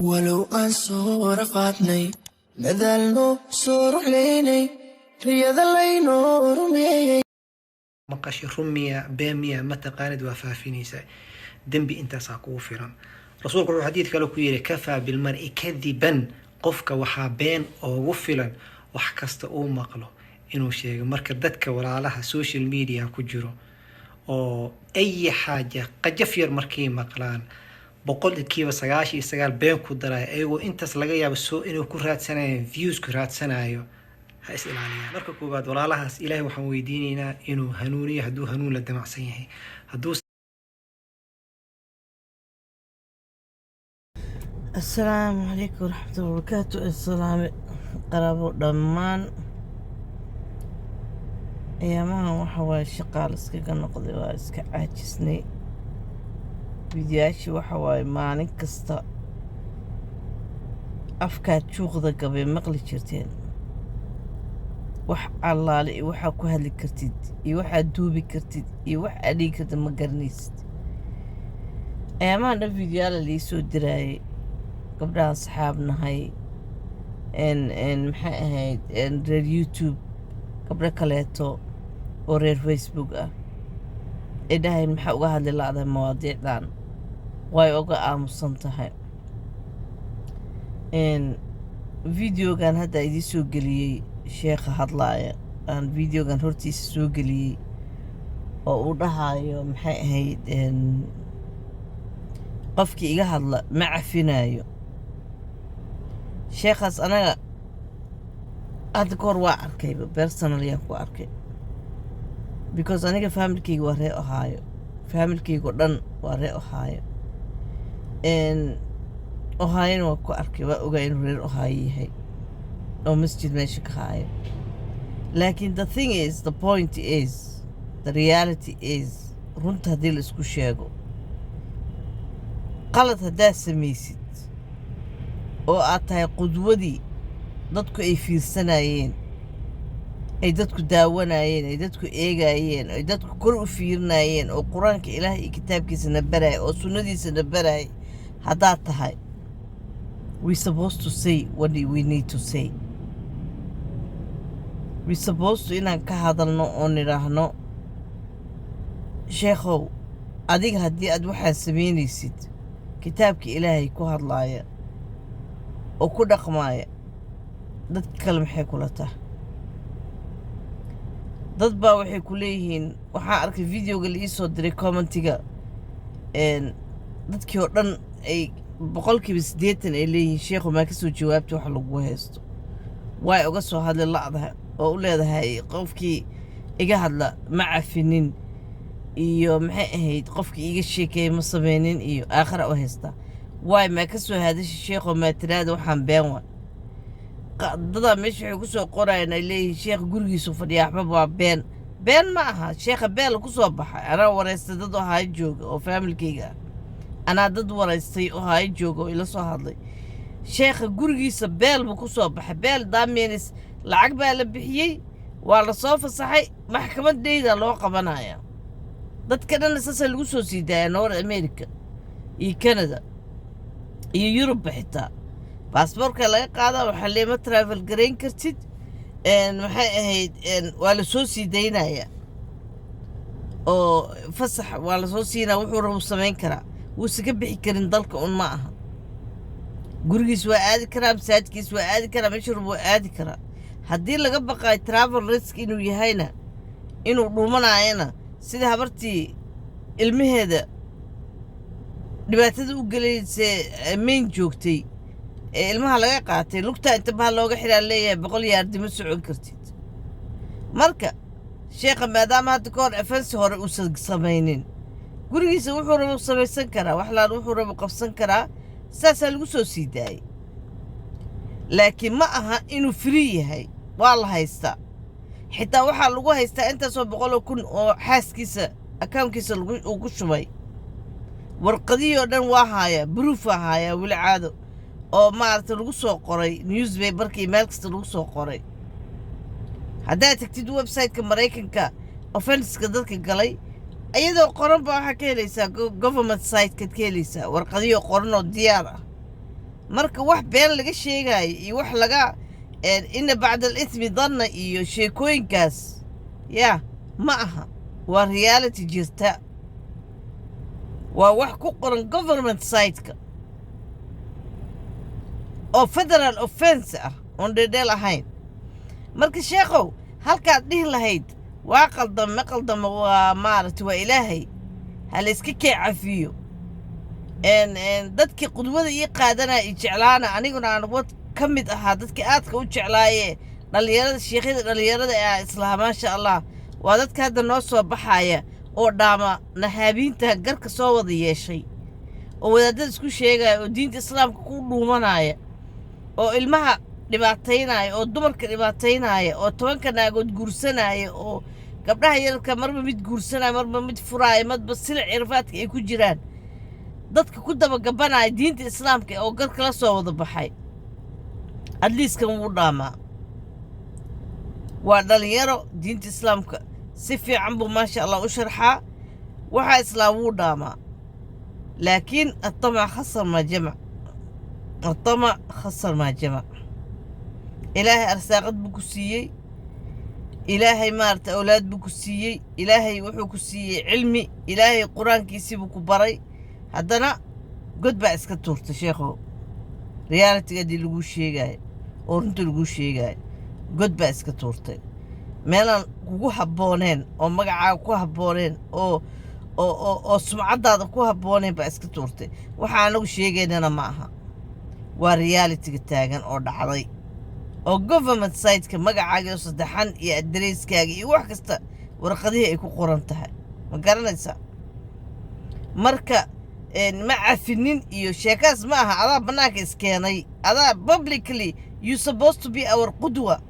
Walow aan soo rafaadnay, dadaalno, soo ruxlaynay, riyada laynoo rumeeyey. Maqashay rumiya beemiya ma taqaanid, waa faafinaysaa, dembi intaasaa kugu filan. Rasuulku wuxuu xadiid kale ku yidhi: "Kafaa bilmar'i kadiban", qofka waxaa been oogu filan wax kasta uu maqlo inuu sheego. Marka dadka walaalaha social media ku jiro oo ayi xaaja qajaf yar markay maqlaan 99% been ku daraya, ayagoo intaas laga yaabo soo inuu ku raadsanayo views, ku raadsanayo, ha is ilaaliyaan. Marka koowaad, walaalahaas Ilaahay waxaan weydiinaynaa inuu hanuuniyo hadduu hanuun la damacsan yahay, hadduu Asalaamu calaykum waraxmatullahi wabarakaatu. Assalaame qaraabo dhammaan. Ayaamahan waxa waaye shaqaal iskaga noqday, waa iska caajisnay. Fiidiyaashii waxa waaye maalin kasta afkaad juuqda gabay maqli jirteen. Wax allaale iyo waxaa ku hadli kartid iyo waxaad duubi kartid iyo wax aad dhigi kartid ma garanaysid. Ayaamahan dhan fiidiyaala liisoo diraayay, gabdhahan saxaab nahay, n maxay ahayd, reer YouTube, gabdho kaleeto oo reer Facebook ah, ay dhahayn: "Maxaa uga hadli la'dahay mawaadiicdan? Way uga aamusan tahay." Videogan hadda idiin soo geliyey, sheekha hadlaaya aan videogan hortiisa soo geliyey oo uu dhahayo, maxay ahayd, qofkii iga hadla ma cafinaayo. Sheekhaas anaga hadda ka hor waa arkayba, personal yaan ku arkay, because aniga familkeyga waa reer Ohio, familkeyga oo dhan waa reer Ohio. Ohiona waa ku arkay, waa ogaa inuu reer Ohio yahay oo masjid meesha ka haayo. Laakiin the thing is, the point is, the reality is, runta haddii la isku sheego, qalad haddaad samaysid oo aad tahay qudwadii dadku ay fiirsanayeen, ay dadku daawanayeen, ay dadku eegayeen, ay dadku kor u fiirinayeen, oo Qur-aanka Ilaah iyo kitaabkiisana baraya oo sunnadiisana baraya haddaad tahay, we supposed to say what we need to say. We supposed to inaan ka hadalno oo nidhaahno: "Sheekhow, adiga haddii aad waxaad samaynaysid kitaabka Ilaahay ku hadlaaya oo ku dhaqmaaya, dadka kale maxay kula tahay?" Dad baa waxay ku leeyihiin, waxaan arkay videoga la ii soo diray, commentiga dadkii oo dhan ay 80% ay leeyihiin: "Sheekhu, maa ka soo jawaabta wax lagu haysto? Waay uga soo hadli la'dahay oo u leedahay qofkii iga hadla ma cafinin iyo maxay ahayd, qofkii iga sheekeeyey ma sameynin iyo aakhira u haystaa? Waay maa ka soo hadasha, sheekho, maa tiraada waxaan been wa?" Dadaa meesha waxay ku soo qorayaan, ay leeyihiin sheekha gurigiisu fadhiya, waxba waa been. Been ma aha, sheekha beel ku soo baxay. Anaa wareystay dad oo haayo jooga oo familkeyga ah, anaa dad waraystay oo haayo jooga oo ila soo hadlay. Sheekha gurigiisa bail buu ku soo baxay. Bail daminis, lacag baa la bixiyey, waa la soo fasaxay, maxkamad dheyda loo qabanaya. Dadka dhanna saasaa lagu soo sii daaya North America iyo Canada iyo Yurubba. Xitaa baasboorka laga qaadaa, waxaa lee ma travel garayn kartid. Maxay ahayd, waa la soo sii daynaya oo fasax waa la soo siinaya, wuxuu rabu samayn karaa, wuuse ka bixi karin dalka un ma aha. Gurigiis waa aadi karaa, masaajidkiis waa aadi karaa, meesha rabu waa aadi karaa. Haddii laga baqaayo travel risk inuu yahayna, inuu dhuumanaayana, sida habartii ilmaheeda dhibaatada u gelaysee main joogtay ee ilmaha laga qaatay, lugtaa inta baha looga xiraa leeyahay 100 yard ma socon kartid. Marka sheekha, maadaama hadda ka hor offense hore uusan samaynin, gurigiisa wuxuu rabo samaysan karaa, wax laan wuxuu rabo qabsan karaa, saasaa lagu soo sii daayey. Laakiin ma aha inuu free yahay, waa la haystaa. Xitaa waxaa lagu haystaa intaasoo boqoloo kun oo xaaskiisa accountkiisa uu ku shubay. Warqadihii oo dhan waa haayaa, proof aa haayaa weli caado oo maaragtay lagu soo qoray newspaperkii, meel kasta lagu soo qoray. Haddaad tagtid website-ka Maraykanka, offenseska dadka galay iyadoo qoran baa waxaa ka helaysaa, government site-kaad ka helaysaa warqadihii qoran oo diyaar ah. Marka wax been laga sheegayo iyo wax laga إن بعد الإثم danna iyo sheekooyinkaas ya ma aha. Waa reality jirta, waa wax ku qoran government site-ka oo federal offense ah, oon dheedheel ahayn. Marka sheekhow, halkaad dhihi lahayd waa qaldamo, ma qaldamo, waa maaragtay, waa Ilaahay ha la iska kee cafiyo. Dadkii qudwada ii qaadanaya i jeclaana, aniguna aan wad ka mid ahaa dadkii aadka u jeclaaye dhallinyarada, sheekhyada dhallinyarada ee islaha, maasha Allah, waa dadka hadda noo soo baxaya oo dhaama nahaabiinta garka soo wada yeeshay oo wadaadada isku sheegaya oo diinta Islaamka ku dhuumanaya oo ilmaha dhibaataynaya oo dumarka dhibaataynaya oo 10-ka naagood guursanaya oo gabdhaha yararka marba mid guursanaya, marba mid furaaya, marba silic irfaadka ay ku jiraan, dadka ku dabagabanaya diinta Islaamka oo garka la soo wada baxay, at least-kan wuu dhaamaa. Waa dhalinyaro, diinta Islaamka si fiican buu, maasha Allah, u sharxaa. Waxaa islaam wuu dhaamaa, laakiin الطمع خسر ما جمع، الطمع خسر ما جمع. Ilaahay arsaaqad buu ku siiyey, Ilaahay maarata awlaad buu ku siiyey, Ilaahay wuxuu ku siiyey cilmi, Ilaahay Qur-aankiisii buu ku baray, haddana god baa iska tuurtay. Sheekhow, reality haddii laguu sheegaayo oo runta laguu sheegaayo, god baa iska tuurtay meelaan kugu habbooneen oo magacaaga ku habbooneen oo sumcaddaada ku habbooneen baa iska tuurtay. Waxa anagu sheegaynana ma aha, waa reality-ga taagan oo dhacday oo government site-ka magacaaga oo saddexan iyo address-kaaga iyo wax kasta warqadihii ay ku qoran tahay. Ma garanaysaa? Marka ma cafinin iyo sheekaas ma aha. Adaa bannaanka iskeenay, adaa publicly. You supposed to be our qudwa.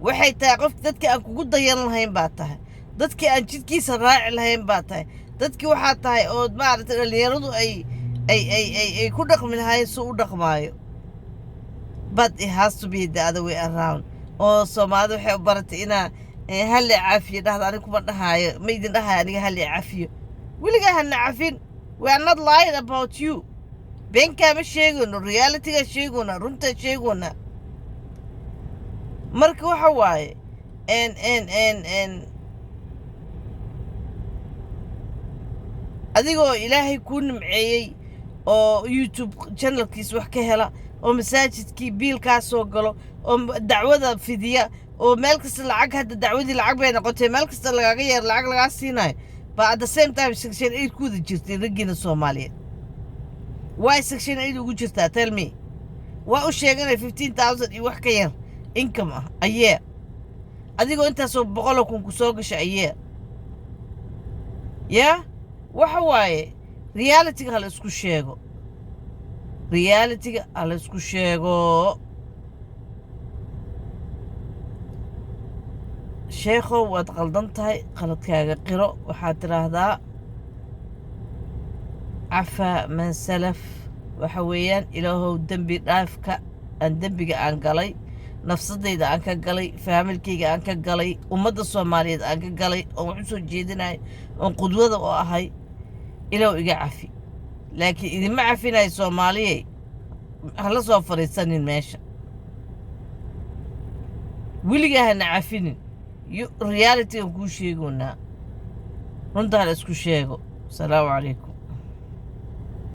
Waxay tahay qof dadka aan kugu dayan lahayn baa tahay, dadkii aan jidkiisa raaci lahayn baa tahay, dadkii waxaa tahay oo maaragtay dhallinyaradu ay ku dhaqmi lahaayeen si u dhaqmaayo. But it has to be the other way around. Oo Soomaalida waxay u baratay inaa hal caafiyo dhahda. Aniga kuma dhahaayo, ma idin dhahayo aniga hal cafiyo. Weligaa hana cafin. We are not lying about you. Beenkaama sheegayno, reality-gaa sheegoona, runtaa sheegoona. Marka waxa waaye n n n n adigoo Ilaahay kuu nimceeyey oo YouTube channel-kiis wax ka hela oo masaajidkii biilkaa soo galo oo dacwada fidiya oo meel kasta lacag, hadda dacwadii lacag bay noqotay, meel kasta lagaaga yeer, lacag lagaa siinayo, ba at the same time Section 8 ku wada jirtay raggiina Soomaaliyeed. Why Section 8 ugu jirtaa? Tell me. Waa u sheeganaya 15,000 iyo wax ka yar income ah ayee, adigoo intaasoo boqoloo kun ku soo gasha ayee. Ya waxa waaye, reality-ga hala isku sheego, reality-ga hala isku sheego. Sheekhow, waad qaldan tahay, qaladkaaga qiro. Waxaad tidhaahdaa عفا من سلف. Waxa weeyaan, Ilaahow dembi dhaafka aan dembiga aan galay, nafsadayda aan ka galay, family-kayga aan ka galay, ummadda Soomaaliyeed aan ka galay oon wax u soo jeedinayo oon qudwada oo ahay, Ilaahu iga cafi. Laakiin idinma cafinayo. Soomaaliye, hala soo fadhiisanin meesha, weligaa hana cafinin. Reality-gan kuu sheegoonaa, runta hala isku sheego. Asalaamu calaykum.